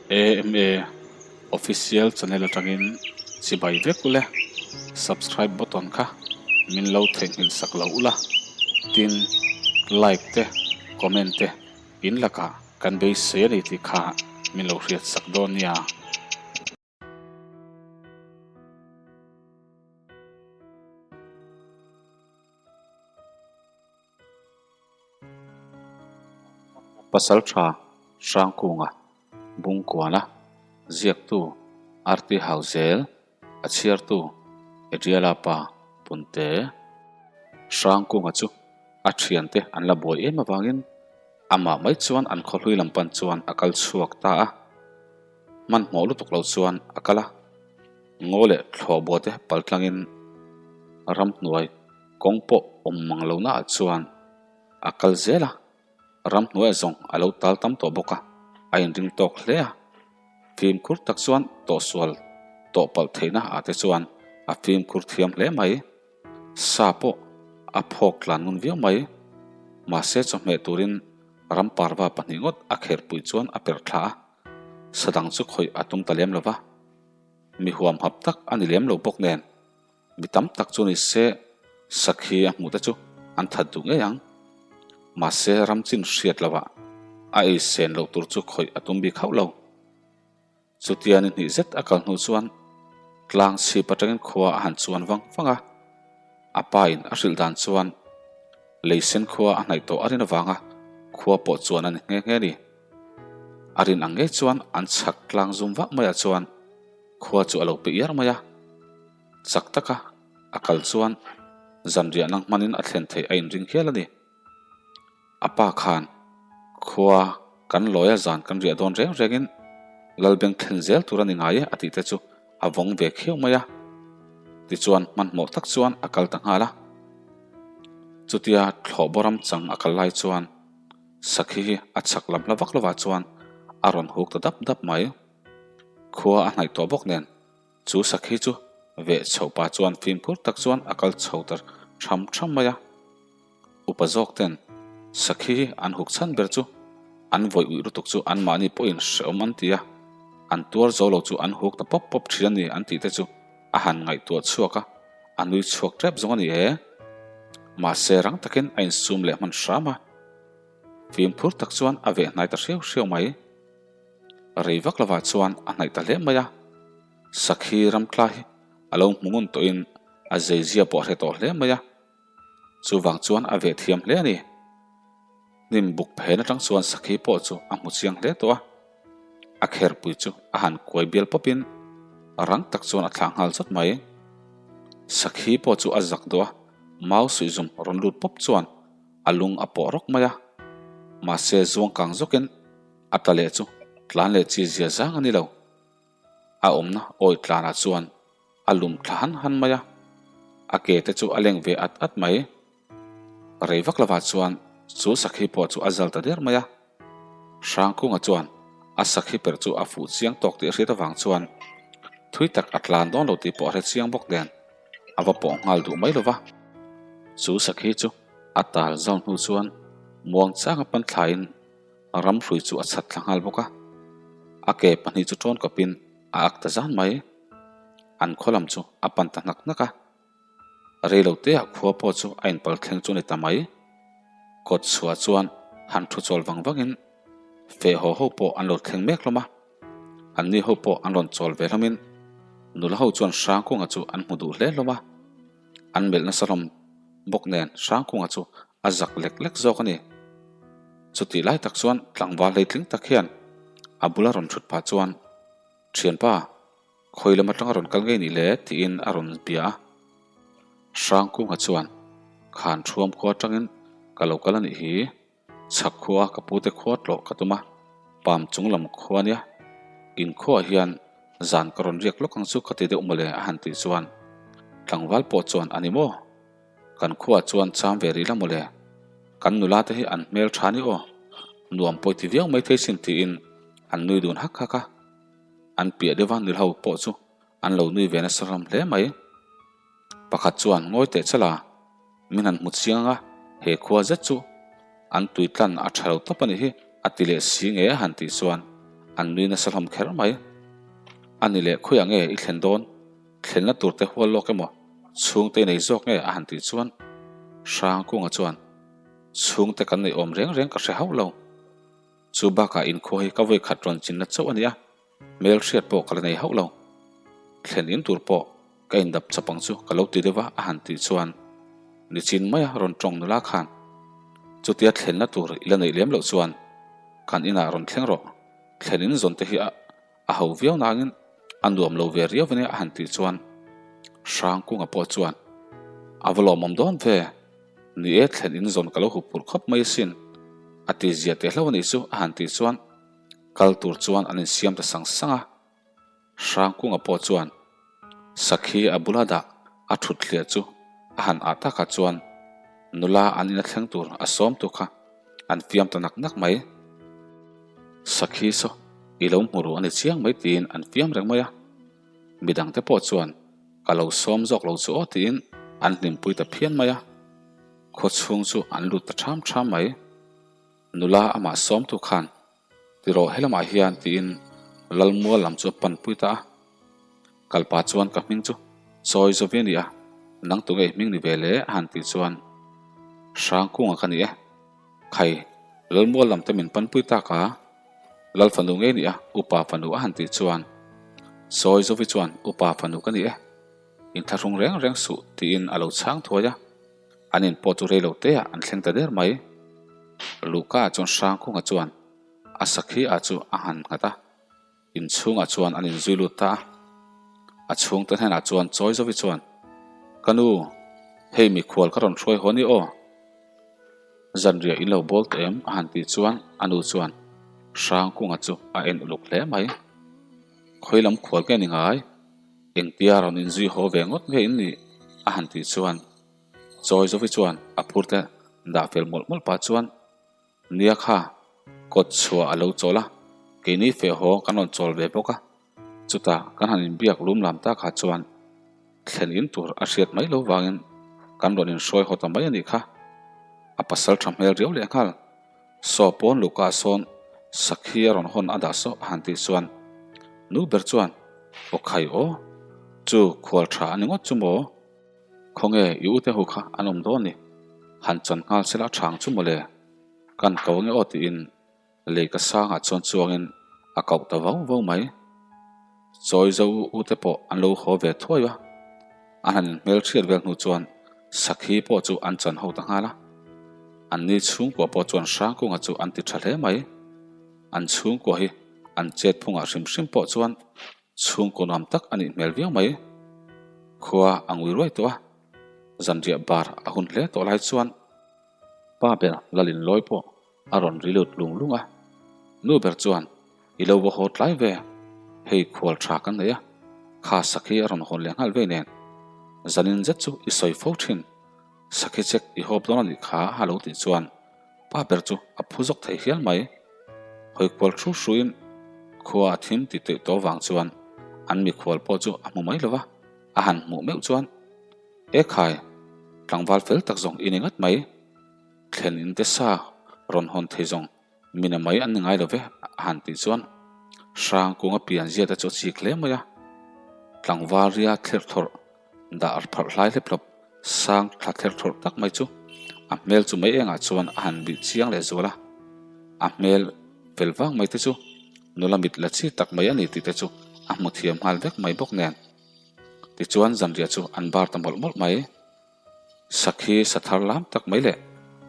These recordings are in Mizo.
AMA Official channel atangin chibai vek ule, subscribe button kha min lo theihnghilh sak lo ula, tin like te comment te in lakah kan beisei a ni tih kha min lo hriat sak dawn nia. Pasal tha Hrangkunga Bungkuana ziaktu RT Hauzel a chhiartu Adriala pa Punte Hrangkunga chu a thiante an la buai em avangin amah mai chuan an khawhlui lam pan chuan a kal chhuak ta a. Hmanhmawh lutuk lo chuan a kal a, ngaw leh thlawhbua te pal tlangin ramhnuai kawng pawh awm mang lo naah chuan a kal zel a, ramhnuai zawng a lo tal tam tawh bawk a, a inring tawk hle a. Fimkhur tak chuan tawhsual tawh palh theihna ah te chuan a fimkhur thiam hle mai. Sa pawh a phawk tlan ngun viau mai. Mahse chawhmeh turin ram parva pahnih ngawt a kherpui chuan a perh thla a. Sa dang chu khawih a tum ta lem lo va, mi huam hap tak a ni lem lo bawk nen, mi tam tak chu ni se sakhi a hmuh te chu an that duh ngei ang. Mahse ram chin hriat lo ah a ei sen loh tur chu khawih a tum bik hauh lo. Chutia ni hnih zet a kal hnu chuan tlang chhip atangin khua a han chuan vang vang a, a pa in a hrilh dan chuan lei sen khua a hnaih tawh a rin avanga khua pawh chuan a ni nghe nghe a ni. A rin ang ngei chuan an chhak tlang zum vak maiah chuan khua chu a lo pe iar mai a, chak taka a kal chuan zanriah nang hmanin a thlen theih a inring hial a ni. A pa khan khua kan lawi a zan kan riah dawn reng rengin Lalbeng thlen zel tur a ni ngai e a tih te chu a vawng ve khiau mai a. Tichuan hmanhmawh tak chuan a kal ta nghal a. Chutia thlawhbawram chang a kal lai chuan Sakhi hi a chhak lam hla vak lovah chuan a rawn huk ta dap dap mai. Khua a hnaih tawh bawk nen chu sakhi chu veh chho pa chuan fimkhur tak chuan a kal chho ta tham tham mai a. Upa zawk ten sakhi hi an huk chhan ber chu an vawih uih lutuk chu anmahni pawhin hrehawm an ti a, an tuar zo lo chu an huk ta pawp pawp thin a ni an tih te chu a han ngaihtuah chhuak a, a nui chhuak tep zawng a ni e. Mahse rang takin a insum leh hman hram a. Fimkhur tak chuan a veh hnai ta hriau hriau mai. Rei vak lovah chuan a hnaih ta hle mai a. Sakhi ramtla hi a lo hmu ngun tawhin a zeizia pawh a hre tawh hle mai a. Chuvang chuan a veh thiam hle a ni. Hnim buk phen atang chuan sakhi pawh chu a hmu chiang hle tawh a. A kherpui chu a han kuai bial pawpin rang tak chuan a thlah nghal zawt mai. Sakhi pawh chu a zak dawh a, mau suihzum rawn lut pawp chuan a lung a pawh rawk mai a. Mahse zuang kang zawkin a tla leh chu tlan leh chi zia zang a ni lo. A awmna awi tlanah chuan a lum thla han han mai a, a ke te chu a leng ve at at mai. Rei vak lovah chuan chu sakhi pawh chu a zal ta der mai a. Hrangkunga chuan a sakhi perh chu a fuh chiang tawk tih a hriat avang chuan thui tak a tlan dawn lo tih pawh a hre chiang bawk nen a va pawh nghal duh mai lova. Chu sakhi chu a tal zau hnu chuan muang changa pan thlaiin ram hrui chu a chhat thla nghal bawk a. A ke pahnih chu tawn kawpin a ak ta zan mai. An khaw lam chu a pan ta hnak hnak a. Rei lo te ah khua pawh chu a inpal thleng chu a ni ta mai. Kawt chhuah chuan han thu chawl vang vangin feh haw ho pawh an lo thleng mek hlawm a. Anni ho pawh an rawn chawl ve hlawmin nula ho chuan Hrangkunga chu an hmu duh hle hlawm a. An melh nasa hlawm bawk nen Hrangkunga chu a zak lek lek zawk a ni. Chutih lai tak chuan tlangval hleitling tak hian a bula rawn thut phah chuan, Thianpa, Khawi lam atanga rawn kal ngei nih le? tiin a rawn bia a. Hrangkunga chuan, Khan thuam khua atangin ka lo kal a nih hi. Chhak khua ka pute khua tlawh ka tum a, pam chung lam khua nia. In khuaah hian zan ka rawn riak lawk ang chu ka ti deuh mawle a han tih chuan tlangval pawh chuan a ni maw? Kan khuaah chuan cham ve rih la mawle. Kan nula te hi an hmel tha ni aw. Nuam pawh i ti viau maithei sin tiin an nui dun hak hak a. An piah deuh a nilho pawh chu an lo nui ve nasa ram hle mai. Pakhat chuan ngawi teh chala min han hmu chiang a, he khua zet chu an tui tlan a tha lo tawp a nih hi a ti leh si nge a han tih chuan An nui nasa hlawm kher mai. A ni leh khawiah nge i thlen dawn? Thlenna tur te hual lawk emaw chhungte i nei zawk nge a han tih chuan Hrangkunga chuan chhungte kan nei awm reng reng ka hre hauh lo. Chu bakah inkhua hi ka vawi khat rawn chinna chauh a nia, hmel hriat pawh ka la nei hauh lo. Thlen in tur pawh ka indap chawp ang chu ka lo ti deuh a a han tih chuan nichin maia rawn tawng nula khan chutia thlenna tur i la neih lem loh chuan kan inah rawn thleng rawh, thlen in zawn te hi a a ho viau nangin a nuam lo ve riau ania a han tih chuan Hrangkunga pawh chuan a va lawmawm dawn ve, ni e thlen in zawn ka lo hup phurh khawp mai asin a ti zia teh hlauh anih chu a han tih chuan kal tur chuan an insiam ta sang sang a. Hrangkunga pawh chuan sakhi a bula dah a thut hliah chu a han ah takah chuan nula an ina thleng tur a sawm tu kha an fiam ta nak nak mai. Sakhi saw i lo hmu ru a ni chiang mai tiin an fiam reng mai a. Midangte pawh chuan ka lo sawm zawk lo chu aw tiin an hlimpui ta phian mai a. Khaw chhung chu an lut ta ṭham ṭham mai. Nula amah sawmtu khan Tirawh helamah hian tiin Lalmual lam chu a panpui ta a. Kalpa chuan ka hming chu chawi zawvi a ni a, nang tunge i hming ni ve le a han tih chuan Hrangkunga ka ni e. Khai, Lalmual lam te min panpui tak a, Lal fanu ngei ni a, upa fanu a han tih chuan chawi zawvi chuan upa fanu ka ni e, inthlahrung reng reng suh tiin a lo chhang thuai a. An in pawh chu reilo te ah an thleng ta der mai. Luhka ah chuan Hrangkunga chuan a sakhi ah chu a han nghat a, inchhungah chuan an inzui lut ta a. A chhungte hnenah chuan chawi zovi chuan, Ka nu, hei mikhual ka rawn hruai haw ni aw. Zanriah in lo bawl tawh em? a han tih chuan a nu chuan Hrangkunga chu a en uluk hle mai. Khawi lam khual nge ni ngai? Engtia rawn inzui haw ve ngawt nge in nih? a han tih chuan Chawi Zovi chuan a phur te dah fel mawlh mawlh pah chuan Nia kha, kawt chhuah a lo chawl a, keini feh haw kan rawn chawl ve bawk a, chutah kan han inbiak lum lam tak ah chuan thlen in tur a hriat mai lo vangin kan rawn inhruai haw ta mai a nih kha. A pasal tha hmel riau leh nghal. Saw pawn luhka sawn sakhi a rawn hawn a dah sawh a han tih chuan nu ber chuan aw khai aw, chu khual tha a ni ngawt chu maw? Khawnge i ute ho kha an awm dawn ni? Han chan nghal sela a thang chu mawle, kan ko ange aw tiin lei ka sangah chuan chuangin a koh ta vau vau mai. Chawi zo ute pawh an lo haw ve thuai a, an han inhmelhriat vel hnu chuan sakhi pawh chu an chan ho ta nghal a. Anni chhungkua pawh chuan Hrangkunga chu an ti tha hle mai. An chhungkua hi an chet phungah hrim hrim pawh chuan Chhungkaw nuam tak a nih hmel viau mai. Khua a ngui ruai tawh a, zanriah bar a hun hle tawh lai chuan pa ber Lalin lawi pawh a rawn ri lut lung lung a. Nu ber chuan, I lo va haw tlai ve, hei khual tha kan nei a, kha sakhi a rawn hawn leh nghal vei nen. Zanin zet chu i sawi fo thin, sakhi chek i hawp dawn a nih kha a lo tih chuan Pa ber chu a phu zawk thei hial mai. Hawi kual hru hruin khua a thim ti teuh tawh vang chuan an mikhual pawh chu a hmu mai lo va, a han hmuh meuh chuan, E khai, tlangval fel tak zawng i ni ngat mai. Thlen in te sa rawn hawn thei zawng mina mai an ni ngai lo ve, a han tih chuan Hrangkunga pianzia te chu a chik hle mai a. Tlangval ria thlerh thlawrh Dah pharh hlai hlep hlawp sang thla ther thawrh tak mai chu a hmel chu mai engah chuan a han bih chiang leh zual a, a hmel fel vang mai te chu nula mit la chi tak mai a ni tih te chu a hmu thiam nghal vek mai bawk nen. Tichuan zanriah chu an bar ta mawlh mawlh mai. Sakhi sa thar lam tak mai leh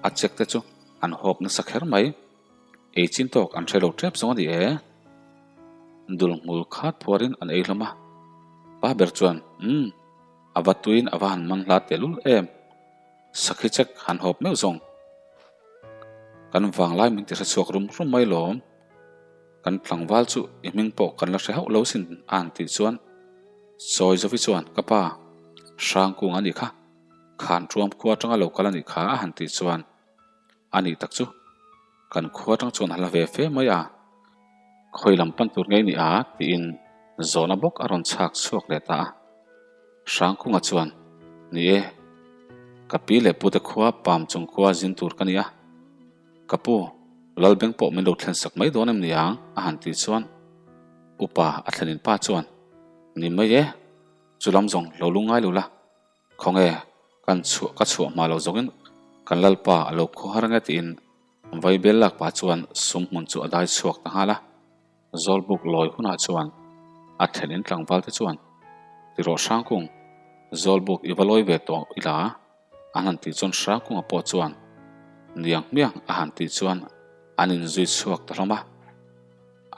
a chek te chu an hawp nasa kher mai. Ei chin tawk an hre lo tep zawng a ni e. Dul hmul khat phuarin an ei hlawm a. Pa ber chuan, Umm, a va tuiin a va han man hla tehlul em. Sakhi chek han hawp meuh zawng. Kan vanglai min ti hre chhuak rum rum mai lawm. Kan tlangval chu i hming pawh kan la hre hauh lo sin a han tih chuan Chawi Zovi chuan, Ka pa, Hrangkung a nih kha. Khan Tuam khua atanga lo kal a nih kha a han tih chuan A nih tak chu, kan khua atang chuan a hla ve fe mai a, khawi lam pan tur ngei ni a tiin zawhna bawk a rawn chhak chhuak leh ta a. Hrangkunga chuan, Ni e, ka pi leh pute khua pam chung khua zin tur ka ni a, ka pu, Lalbeng pawh min lo thlen sak mai dawn em ni ang? a han tih chuan. Upa a thlenin pa chuan, Ni mai e, chu lam zawng lo lu ngai lo la, khawnge kan chhuah ka chhuah hma lo zawngin kan lalpa a lo khaw har ange tiin vaibel lak pah chuan sum hmun chu a dai chhuak ta nghal a. Zawlbuk lawi hunah chuan a thlenin tlangval te chuan, Tirawh Hrangkung, Zawlbuk i va lawi ve tawh ila an han tih chuan Hrangkunga pawh chuan niang hmiang a han tih chuan an inzui chhuak ta hlawm a.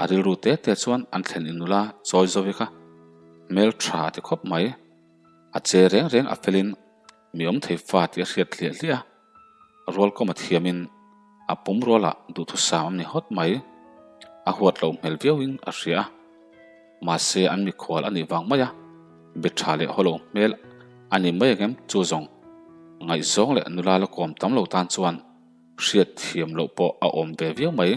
A rilru te te chuan an thlen in nula chawi zo vek a, hmel tha a ti khawp mai. A che reng reng a felin mi awm thei fa tih a hriat hliah hliah a, Rualkawm a thiamin a pum rualah duhthusam a ni hawt mai. A huat loh hmel viauin a hria a, mahse an mikhual a nih vang mai a, be tha leh haw lo hmel a ni mai ang em chu zawng ngaihzawng leh nula la kawm tam lo tan chuan hriat thiam loh pawh a awm ve viau mai.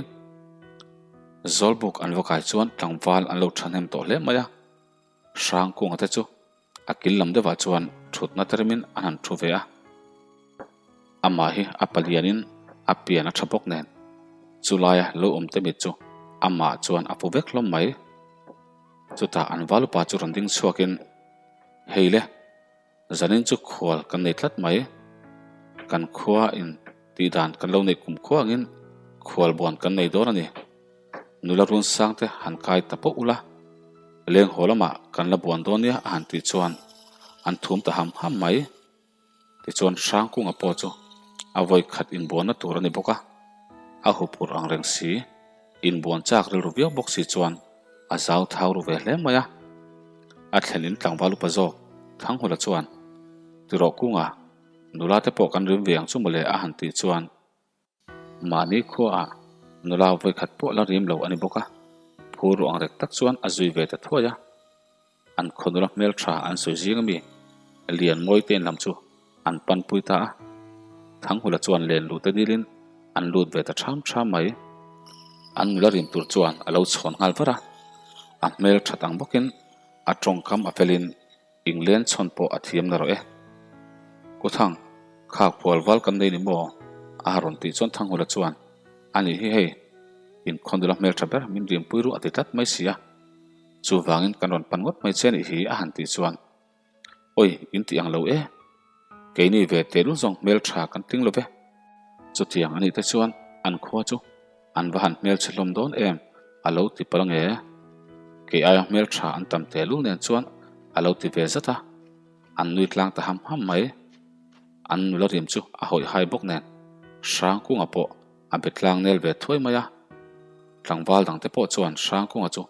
Zawlbuk an va kai chuan tlangval an lo thahnem tawh hle mai a, Hrangkunga te chu A kil lam deuhah chuan thutna termin an han thu ve a, amah hi a palianin a pian a tha bawk nen chulaia lo awm te mit chu amah chuan a pu vek hlawm mai. Chutah an valupa chu rawn ding chhuakin, Hei le, zanin chu khual kan nei tlat mai, kan khua in tih dan kan lo neih kum khua angin khual buan kan nei dawn a ni. Nula run sang te han kai ta pawh ula, leng haw lamah kan la buan dawn nia a han tih chuan an thum ta ham ham mai. Tichuan Hrangkunga pawh chu a vawi khat inbuanna tur a ni bawk a, a huphur ang reng si, inbuan chak rilru viau bawk si chuan a zau thau ru ve hle mai a. A thlen in tlangval upa zawk Thanghula chuan, Tirawh Kunga, nula te pawh kan rim ve ang chu mawle a han tih chuan, Mahni khuaah nula vawikhat pawh la rim lo a ni bawk a, phur ruang rek tak chuan a zui ve ta thuai a. An khaw nula hmeltha an sawi zing ami lian mawi te in lam chu an panpui ta a. Thanghula chuan len luh te dilin an lut ve ta ṭham ṭham mai. An nula rim tur chuan a lo chhawn nghal var a, a hmelthat ang bawkin a tawngkam a felin England chhawn pawh a thiam na rawh e. Kuthang, kha khual val kan nei ni maw? A rawn tih chuan Thanghula chuan, A nih hi hei, inkhawnula hmeltha ber min rimpui ruah a ti tlat mai si a. Chuvangin kan rawn pan ngawt mai che nih hi a han tih chuan, Awi, in tih ang lo e. Keini ve tehlul zawng hmeltha kan tling lo ve. Chutiang a nih te chuan an khua chu An va han hmelchhe hlawm dawn em? a lo ti palh ange. Kei aia hmeltha an tam tehlul nen chuan a lo ti ve zat a, an nui tlang ta ham ham mai. An nula rim chu a hawih hai bawk nen Hrangkunga pawh a be tlang nel ve thuai mai a. Tlangval dangte pawh chuan Hrangkunga chu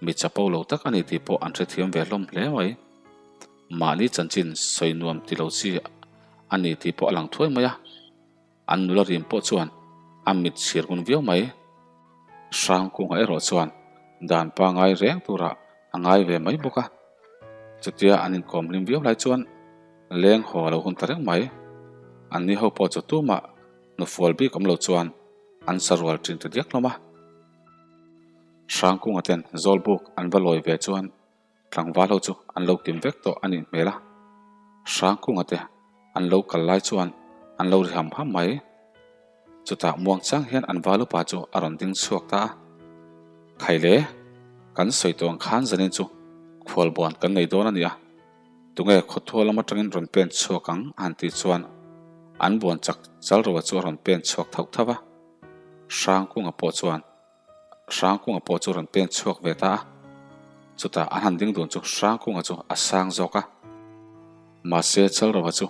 Mi chapo lo tak a ni tih pawh an hrethiam ve hlawm hle mai. Mahni chanchin sawi nuam ti lo chi a ni tih pawh a lang thuai mai a. An nula rim pawh chuan a mit chhir ngun viau mai. Hrangkunga erawh chuan dan pangai reng turah a ngai ve mai bawk a. Chutia an inkawm hlim viau lai chuan leng haw a lo hun ta reng mai. Anni ho pawh chu tumah nufual bik awm lo chuan an sarual ṭin ta diak hlawm a. Hrangkunga ten Zawlbuk an va lawi ve chuan tlangval ho chu an lo kim vek tawh a nih hmel a. Hrangkunga te an lo kal lai chuan an lo ri ham ham mai. Chutah muang chang hian an val upa chu a rawn ding chhuak ta a. Khaile, kan sawi tawh ang khan zanin chu khualbuan kan nei dawn a ni a. Tunge khawthual lam atangin rawn pen chhuak ang a han tih chuan an buan chak chal roa chu a rawn pen chhuak thauh thauh a. Hrangkunga pawh chuan Hrangkunga pawh chu rawn pen chhuak ve ta a, chutah an han ding dun chu Hrangkunga chu a sang zawk a, mahse Chalrova chu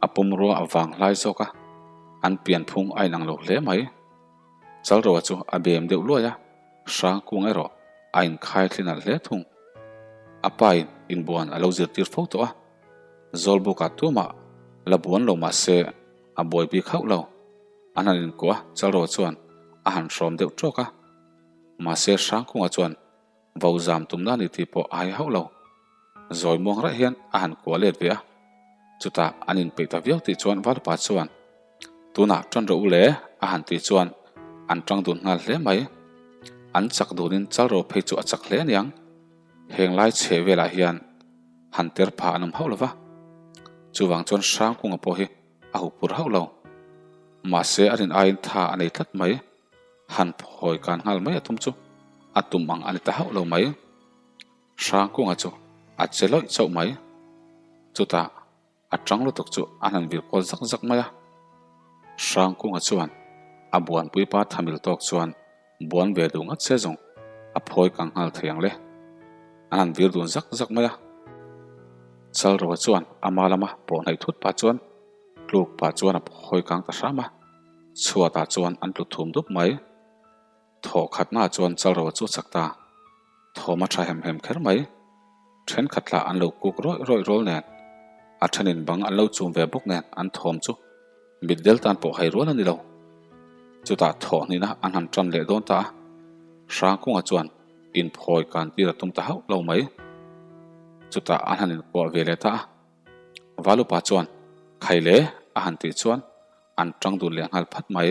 a pumrua a vang hlai zawk a, an pianphung a inang lo hle mai. Chalrova chu a bem deuh luai a, Hrangkunga erawh a inkhai thli nalh hle thung. A pain inbuan a lo zirtir fo tawh a, Zawlbukah tumah la buan lo mahse a buai bik hauh lo. An han inkuah a, Chalro chuan a han hrawm deuh tawk a. Mahse Hrangkunga chuan vo zam tumna a ni tih pawh a hai hauh lo. Zawi muang raih hian a han kuah let ve a. Chutah an inpeih ta viau tih chuan Valpa chuan, Tunah tan rawh u le a han tih chuan an tang dun nghal hle mai. An chak dunin Chalro phei chu a chak hle aniang. Heng lai chhe velah hian han ter pha an awm hauh lo va. Chuvang chuan Hrangkunga pawh hi a hupur hauh lo. Mahse a rin aiin tha a nei tlat mai. Han phawi kan nghal mai a tum chu a tum ang a ni ta hauh lo mai. Hrangkunga chu a che lawih chauh mai. Chutah a tang lutuk chu a han vir kual zak zak mai a. Hrangkunga chuan a buanpui pa thamil tawk chuan buan ve duh ngat se zawng a phawi kang nghal thei ang le. An han vir dun zak zak mai a. Chalroa chuan ama lama pawh hnaih thut pah chuan tluk pah chuan a phawi kang ta hram a. Chhuatah chuan an tlu thum dup mai. Thawh khatnaah chuan Chalroa chu a chak ta. Thawm a tha hem hem kher mai. Thenkhat lah an lo kuk rawih rawih rawl nen, a thenin bang an lo chum ve bawk nen an thawm chu mitdel tan pawh hai rual a ni lo. Chutah thawh hnihna an han tan leh dawn ta a, Hrangkunga chuan inphawi kan tir a tum ta hauh lo mai. Chutah an han inkuah ve leh ta a, Valupa chuan Khai le a han tih chuan an tang dun leh nghal phat mai.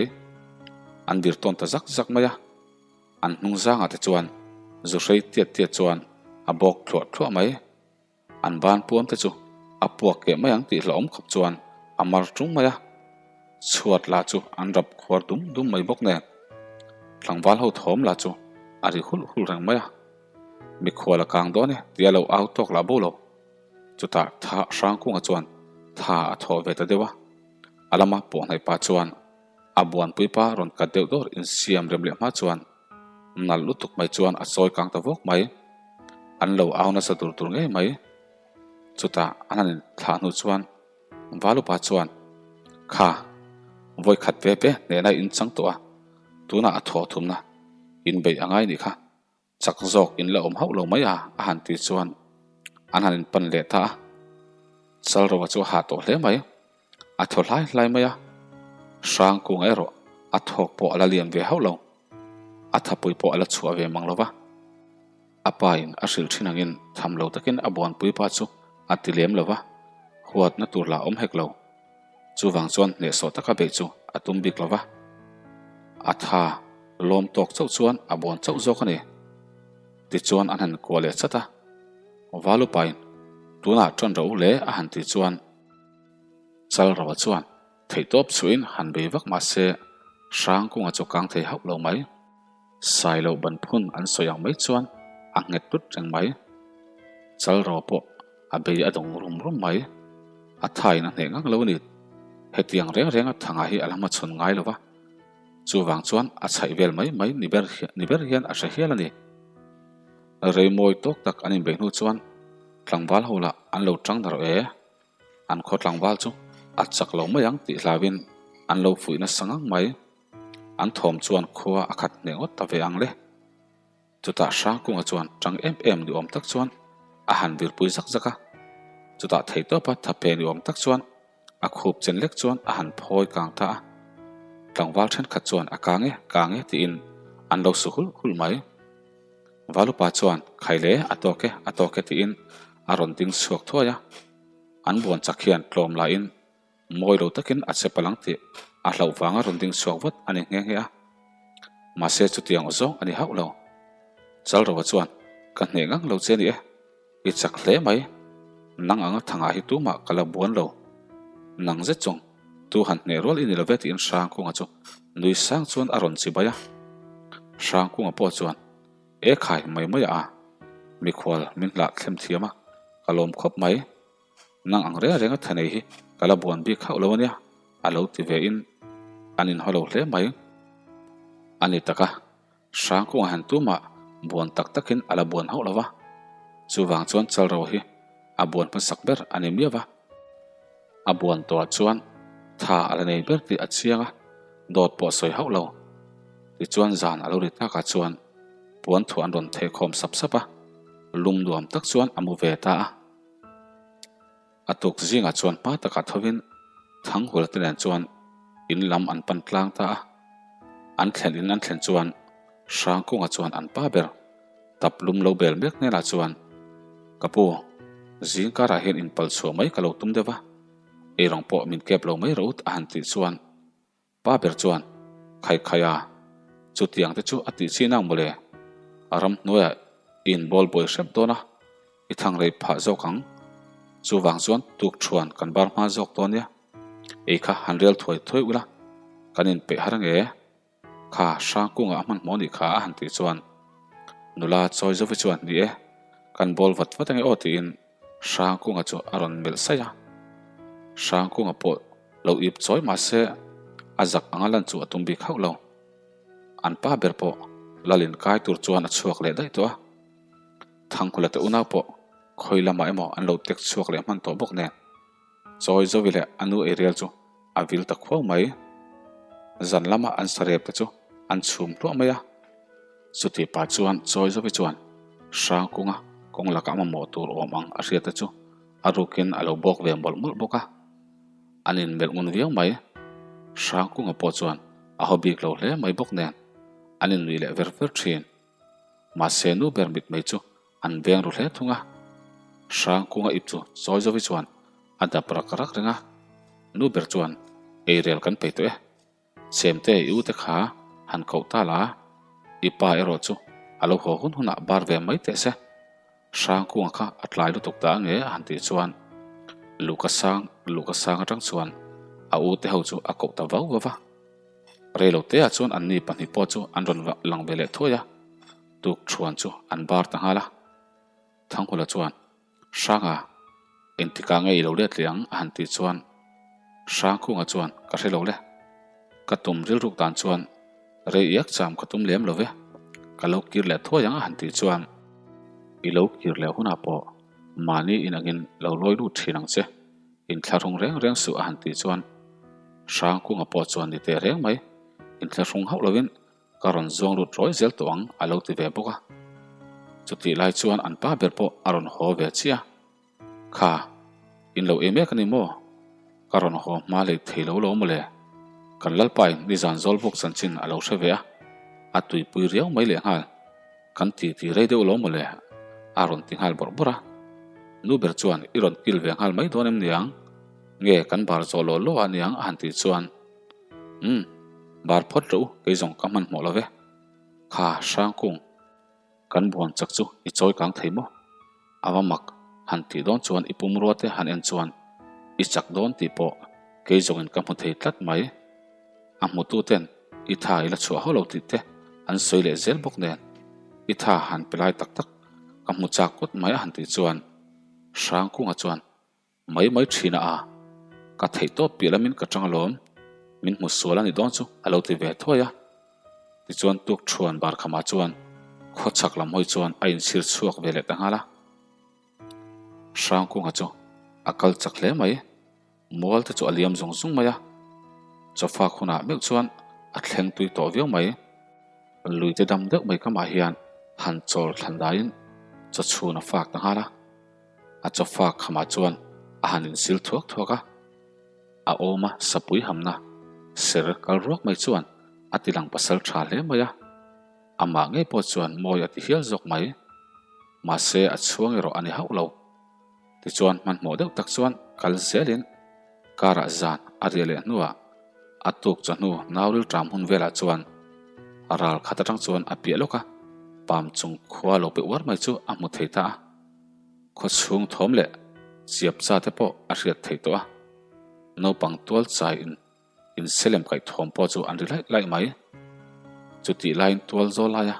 An dir tawn ta zak zak mai a. An hnung zangah te chuan zu hrei tiat tiat chuan a bawk thluah thluah mai. An ban puam te chu a puak keh mai ang tih hlauhawm khawp chuan a mar tung mai a. Chhuat lah chu an rap khuar dum dum mai bawk nen. Tlangval ho thawm lah chu a ri hulh hulh reng mai a. Mikhual a kang dawn e tia lo au tawk lah bo lo. Chutah tha Hrangkunga chuan tha a thawh ve ta deuh a. A lama pawh hnaih pa chuan A buanpui pa rawn kat deuh dawr insiam rem leh hma chuan nalh lutuk mai chuan a chawi kang ta vawk mai. An lo au nasa tur tur ngei mai. Chutah an han inthlah hnu chuan Valupa chuan, Kha, vawi khat ve ve hnehna in chang tawh a, tunah a thawh thumna inbeih a ngai nih kha. Chak zawk in la awm hauh lo mai a, a han tih chuan an han inpan leh ta a. Chalroa chu a hah tawh hle mai. A thaw hlai hlai mai a. Hrangkunga erawh a thawk pawh a la lian ve hauh lo. A thapui pawh a la chhuah ve mang lo va. A pa in a hrilh thin angin tham lo takin a buanpui pa chu a ti lem lo va, huatna tur lah awm hek lo. Chuvang chuan hnehsawh taka beih chu a tum bik lo va, a tha lawm tawk chauh chuan a bawn chauh zawk a ni. Tichuan an han kuah leh chat a, Valupain tunah ṭan rawh u le a han tih chuan Chalroa chuan theihtawp chhuahin han bei vak mah se Hrangkunga chu kang thei hauh lo mai. Sailo ban phun an sawi ang mai chuan a nghet tlut reng mai. Chalro pawh a bei a dawng rum rum mai. A thain a hneh ngang lo a ni. Hetiang reng renga thanga hi a la hmachhawn ngai lo va. Chuvang chuan a chhaih vel mai mai ni ber ni ber hian a hre hial a ni. Rei mawi tawk tak an inbeih hnu chuan tlangval ho lah an lo tang darh e. An khaw tlangval chu a chak lo mai ang tih hlauhin an lo fuih nasa ngang mai. An thawm chuan khua a khat hneh ngawt ta ve ang le. Chutah Hrangkunga chuan tang em em ni awm tak chuan a han virpui zak zak a. Chutah theihtawpa thape ni awm tak chuan a khup chen lek chuan a han phawi kang ta a. Tlangval thenkhat chuan a kang e, kang e tiin an lo su hulh hulh mai. Valupa chuan khai le, a tawk e, a tawk e tiin a rawn ding chhuak thuai a. An buan chak hian tlawm laiin Mawi lo takin a che palang tih a hlauh vanga rawn ding chhuak vat a ni nghe nghe a. Mahse chutiang aw zawng a ni hauh lo. Chalroa chuan, Ka hneh ngang lo che ni e. I chak hle mai. Nang anga thangah hi tumah ka la buan lo. Nang zet chung, tu han hneh rual i ni lo ve tiin Hrangkunga chu nui sang chuan a rawn chibai a. Hrangkunga pawh chuan, E khai mai mai a, mikhual min hlah thlem thiam a, ka lawm khawp mai. Nang ang reng reng a tha nei hi ka la buan bik hauh lo ania, a lo ti ve in an inhaw lo hle mai. A ni tak a, Hrangkunga han tumah buan tak takin a la buan hauh lo va, chuvang chuan Chalro hi a buan hmasak ber a ni miau va. A buan tawhah chuan tha a la nei ber tih a chiang a, dawt pawh a sawi hauh lo. Tichuan zan a lo ri takah chuan puan thuah an rawn thehkhawm sap sap a, lum nuam tak chuan a mu ve ta a. A tuk zingah chuan hma takah thovin Thanghula te nen chuan in lam an pan tlang ta a. An thlen in an thlen chuan Hrangkunga chuan an pa ber tap lum lo bel mek hnenah chuan, Ka pu, zing karah hian inpal chhuah mai ka lo tum deuh va, eirawng pawh min kep lo mai rawh ut a han tih chuan Pa ber chuan, Khai khai a, chutiang te chu a tih chin ang mawle. A ramhnuaiah i inbawl buai hrep dawn a, i thang rei phah zawk ang. Chuvang chuan tukṭhuan kan bar hma zawk dawn nia. Ei kha han rel thuai thuai ula, kan inpeih har ange. Kha Hrangkunga a hmanhmawh anih kha a han tih chuan nula chawi zovi chuan, Ni e. Kan bawl vat vat ange aw tiin Hrangkunga chu a rawn melh saih a. Hrangkunga pawh lo ip chawi mah se a zak anga lan chu a tum bik hauh lo. An pa ber pawh Lalin kai tur chuan a chhuak leh daih tawh a. Thangkula te unau pawh khawi lamah emaw an lo tek chhuak leh hman tawh bawk nen. Chawi Zovi leh a nu eirial chu a vil ta khuau mai. Zan lama an sarep te chu an chhum hluah mai a. Chuti pah chuan Chawi Zovi chuan Hrangkunga kawng lakah mamawh tur awm ang a hriat te chu a rukin a lo bawk ve mawlh mawlh bawk a. An inmelh ngun viau mai. Hrangkunga pawh chuan a haw bik lo hle mai bawk nen an innuih leh ver ver thin. Mahse nu ber mitmei chu an veng ru hle thung a. Hrangkunga ip chu chawi zovi chuan a dap rak rak reng a. Nu ber chuan, Eirel kan pei tawh e. Chemte i ute kha han koh ta la, i pa erawh chu a lo haw hun hunah bar ve mai teh se. Hrangkunga kha a tlai lutuk ta ange a han tih chuan Luka sang Luka sang atang chuan a ute ho chu a koh ta vau vau va. Reiloteah chuan anni pahnih pawh chu an rawn lang ve leh thuai a, tuk thuan chu an bar ta nghal a. Thanghula chuan, Hranga, engtikah nge i lo let leh ang? a han tih chuan Hrangkhunga chuan, Ka hre lo le. Ka tum rilruk dan chuan rei iak cham ka tum lem lo ve. Ka lo kir leh thuai ang a han tih chuan, I lo kir leh hunah pawh mahni inangin lo lawi lut thin ang che. Inthlahrung reng reng suh a han tih chuan Hrangkunga pawh chuan ni teh reng mai, inthlahrung hauh lovin ka rawn zuang lut rawi zel tawh ang a lo ti ve bawk a. Chutih lai chuan an pa ber pawh a rawn haw ve chiah a, Kha, in lo ei mek a ni maw? Ka rawn haw hma leh thei lo lo mawle. Kan Lalpain nizan zawl bawk chanchin a lo hre ve a, a tuipui riau mai lehnghal. Kan ti ti rei deuh lo mawle a rawn ti nghal bawrh bawrh a. Nu ber chuan i rawn kil ve nghal mai dawn em niang? Nge kan bar zawh lawh lawh a niang a han tih chuan Umm, bar phawt rawh u kei zawng ka hmanhmawh lo ve. Kha Hrangkung, kan buan chak chu i chawi kang thei maw? A va mak han tih dawn chuan i pumrua te han en chuan i chak dawn tih pawh kei zawngin ka hmu thei tlat mai. A hmutu ten i tha i la chhuah hauh lo tih te an sawi leh zel bawk nen i tha han pe lai tak tak ka hmu chak kawt mai a han tih chuan Hrangkunga chuan mai mai thin a a, ka theih tawp piah lamin ka tang alawm, min hmu sual a ni dawn chu a lo ti ve thuai a. Tichuan tuk thuan Barkhama chuan khawchhak lam hawi chuan a inchhir chhuak ve leh ta nghal a. Hrangkunga chu a kal chak hle mai. Mual te chu a liam zung zung mai a, chawfak hunah meuh chuan a thleng tui tawh viau mai. Lui te dam deuh mai kamah hian han chawl thlan daiin chaw chhun a fak ta nghal a, a chaw fak khamah chuan a han insil thuak thuak a, a awma sapui hamna ser kal ruak mai chuan a ti lang pasal tha hle mai a, amah ngei pawh chuan mawi a ti hial zawk mai. Mahse a chhuang erawh a ni hauh lo. Tichuan hmanhmawh deuh tak chuan kal zelin karah zan a riah leh hnuah a tuk chawhnu nauril ṭam hun velah chuan ral khat aṭang chuan a piah lawk a, pam chung khua lo pe uar mai chu a hmu thei ta a. Khaw chhung thawm leh chiap cha te pawh a hriat theih tawh a, naupang tual chai in Inselem kaih thawm pawh chu an ri laih laih mai. Chutih laiin tual zawl laia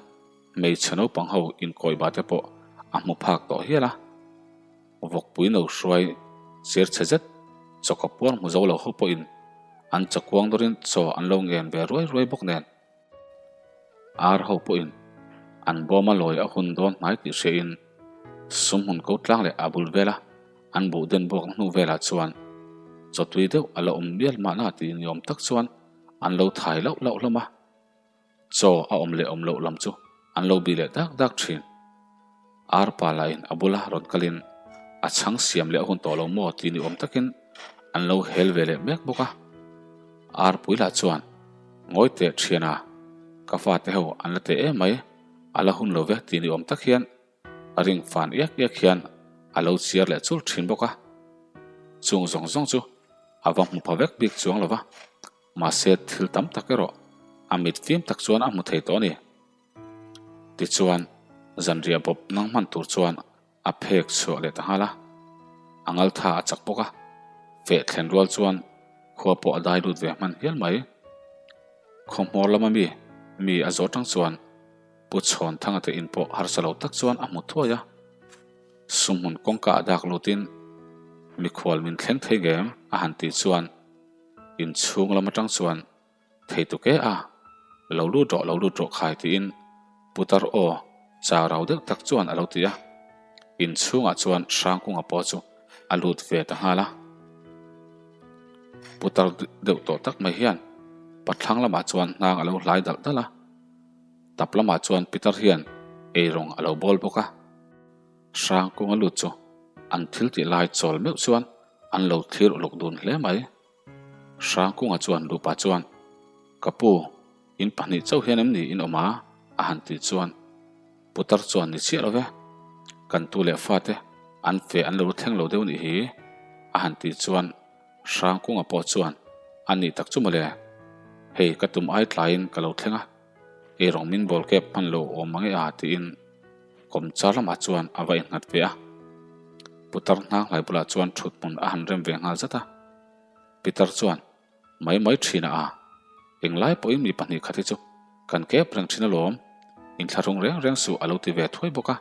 hmeichhe naupang ho inkawiba te pawh a hmu phak tawh hial a. Vawkpui no hruai cher chhe zet chawka puar hmu zo lo ho pawhin an chakuang dawrin chaw an lo ngen ve ruai ruai bawk nen. Ar ho pawhin an bawma lawi a hun dawn hnai tih hriain sumhmun ko tlang leh a bul vela an buh den buak hnu velah chuan chawtui deuh a la awm mial mahna tih ni awm tak chuan an lo thai lauh lauh hlawm a, chaw a awm leh awm loh lam chu an lo bih leh dak dak thin. Ar pa lahin a bula rawn kalin a chhang siam leh a hun tawh lo maw tih ni awm takin an lo hel ve leh mek bawk a. Ar pui lah chuan ngawi teh thian a, ka fate ho an la teh em mai, a la hun lo ve tih ni awm tak hian a ring fan iak iak hian a lo chiar leh chul thin bawk a. Chung zawng zawng chu a va hmu pha vek bik chuang lo va, mahse thil tam tak erawh a mit fim tak chuan a hmu thei tawh a ni. Tichuan, zanriah bawp nang hman tur chuan a phek chhuah leh ta nghal a. A ngal tha a chak bawk a, feh thlen rual chuan khua pawh a dai lut ve hman hial mai. Khaw hmawr lama mi, mi a zawh tang chuan Pu Chhawn Thanga te in pawh harsa lo tak chuan a hmu thuai a. Sumhmun kawngka ah dak lutin mikhual min thleng thei ngem a han tih chuan inchhung lam atang chuan thei tuk e a, lo lut rawh lo lut rawh khai tiin putar aw chau rau deuh tak chuan a lo ti a, inchhungah chuan Hrangkunga pawh chu a lut ve ta nghal a. Putar deuh tawh tak mai hian pathlang lamah chuan hnang a lo hlai dalh dalh a, tap lamah chuan pitar hian eirawng a lo bawl bawk a. Hrangkunga lut chu an thil tih lai chawl meuh chuan an lo thlir uluk dun hle mai. Hrangkunga chuan lupa chuan, Ka pu, in pahnih chauh hian em ni in awm a? a han tih chuan Putar chuan ni chiah lo ve, kan tu leh fate an fe an lo thleng lo deuh nih hi, a han tih chuan Hrangkunga pawh chuan a nih tak chu mawle, hei ka tum ai tlaiin ka lo thleng a, eirawng min bawl kep hman lo awm mang e a tiin kawmchar lamah chuan a va innghat ve a. Putar hnanghlai bulah chuan thut hmun a han rem ve nghal zat a. Pitar chuan mai mai thin a a, englai pawhin mi pahnih khat hi chu kan kep reng thin alawm, inthlahrung reng reng suh a lo ti ve thuai bawk a.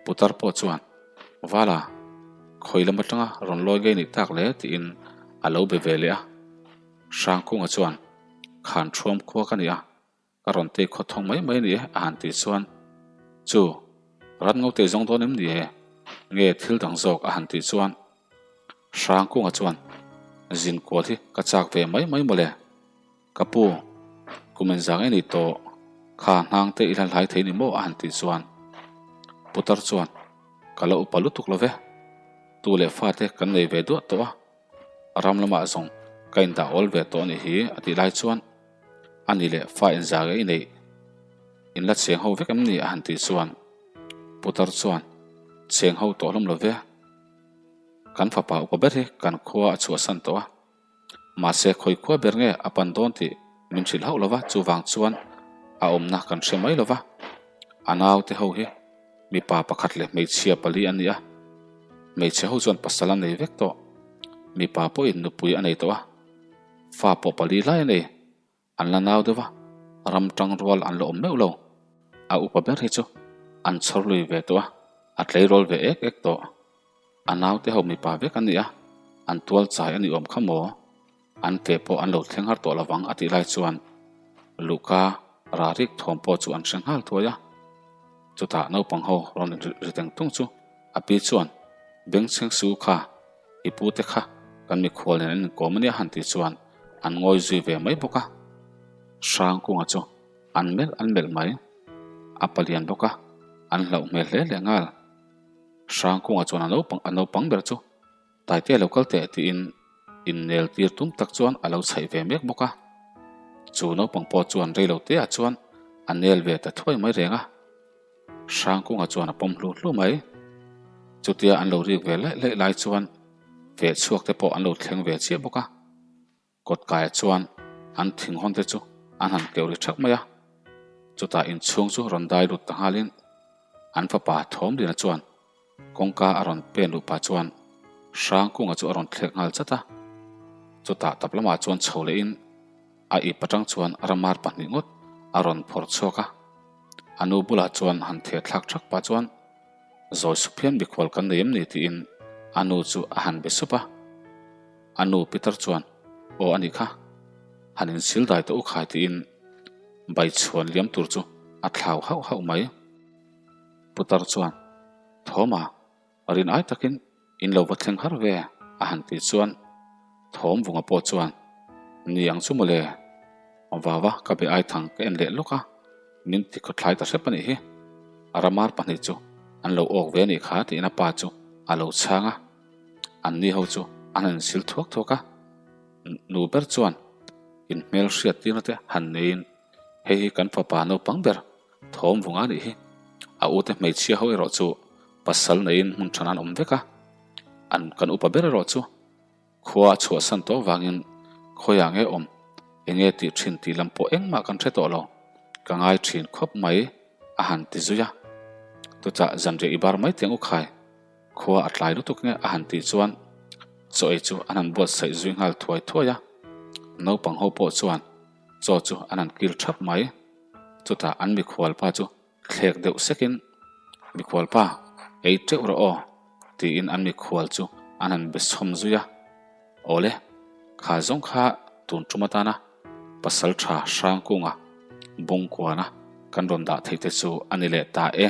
Putar pawh chuan Vala, khawi lam atanga rawn lawi ngei nih tak le tiin a lo be ve leh a. Hrangkunga chuan Khan thuam khua ka ni a, Ka rawn tei khaw thawng mai mai a ni e, a han tih chuan, Chu, rat ngo tei zawng dawn em ni e? Nge thil dang zawk? a han tih chuan, Hrangkunga chuan, Zin kual hi ka chak ve mai mai mawle. Ka pu, kum inzang e ni tawh, kha hnang te i la hlai thei ni maw? a han tih chuan, Putar chuan, Ka la upa lutuk lo ve, tu leh fate kan nei ve duah tawh a, Ram lamah zawng ka indah awl ve tawh a nih hi a tih lai chuan a ni leh fa inzah ngei neih in la cheng ho vek em ni a han tih chuan Putar chuan cheng ho tawh hlawm lo ve. Kan fapa upa ber hi kan khua a chhuahsan tawh a, mahse khawi khua ber nge a pan dawn tih min hrilh hauh lo va, chuvang chuan a awmna kan hre mai lo va, a naute ho hi Mipa pakhat leh hmeichhia pali an ni a, hmeichhe ho chuan pasal an nei vek tawh. Mipa pawhin nupui a nei tawh a, fa pawh pali lai a nei. An la nau deuh a, ram tang rual an la awm meuh lo. A upa ber hi chu an chhawr lui ve tawh a, a tleirawl ve ek ek tawh. A naute ho mipa vek an ni a, an tual chai a ni awm kha maw? An ke pawh an lo thleng har tawh lovang a tih lai chuan Luka rarik thawm pawh chu an hre nghal thuai a. Chutah naupang ho rawn ri teng tung chu a pi chuan Bengchheng su kha i pu te kha kan mikhual nen an inkawm a nia han tih chuan an ngawi zui ve mai bawk a. Hrangkunga chu an melh an melh mai. A palian bawk a, an hlauh hmel hle leh nghal. Hrangkunga chuan a naupang a naupang ber chu Taite lo kal teh tiin innel tir tum tak chuan a lo chhaih ve mek bawk a. Chu naupang pawh chuan rei lo te ah chuan a nel ve ta thuai mai reng a. Hrangkunga chuan a pawm hlu hlu mai. Chutia an lo rik ve laih laih lai chuan feh chhuak te pawh an lo thleng ve chiah bawk a. Kawtkaia chuan an thing hawn te chu an han keuh ri thak mai a, chutah inchhung chu rawn dai lut ta nghalin an fapa Thawmlina chuan kawngka a rawn pen luh pah chuan Hrangkunga chu a rawn thlek nghal chat a, chutah tap lamah chuan chho lehin a ip atang chuan ramar pahnih ngawt a rawn phawrh chhuak a, a nu bulah chuan han theh thlak thak pah chuan Zawi sup hian mikhual kan nei em ni tiin a nu chu a han be sup a. A nu Peter chuan, Aw a nih kha, han insil dai tawh u khai tiin bai chhuan liam tur chu a thlau hauh hauh mai. Putar chuan, Thawma, rin ai takin in lo va thleng har ve a han tih chuan Thawm vunga pawh chuan, Ni ang chu mawle, vava ka be ai thang ka en leh lawk a, min ti khawthlai ta hrep a nih hi. Ramar pahnih chu an lo awk ve a nih kha tiin a pa chu a lo chhang a. An ni ho chu an han insil thuak thuak a, nu ber chuan in hmel hriat tirna te han neiin hei hi kan fapa naupang ber thawm vunga nih hi, a ute hmeichhia ho erawh chu pasal neiin hmun than an awm vek a, an kan upa ber erawh chu khua a chhuahsan tawh vangin khawiah nge awm enge tih thin tih lam pawh engmah kan hre tawh lo, ka ngai thin khawp mai a han ti zui a, chutah zanriah i bar mai teng u khai. Khua a tlai lutuk nge a han tih chuan chaw ei chu an han buatsaih zui nghal thuai thuai a, naupang ho pawh chuan chaw chu an han kil thap mai. Chutah an mikhual pa chu thlek deuh sekin, Mikhual pa, Ei teuh rawh aw, tiin an mikhual chu an han be chhawm zui a. Awle, kha zawng kha tun tum atana pasal tha Hrangkunga bungkuana kan rawn dah theih te chu a ni leh ta e.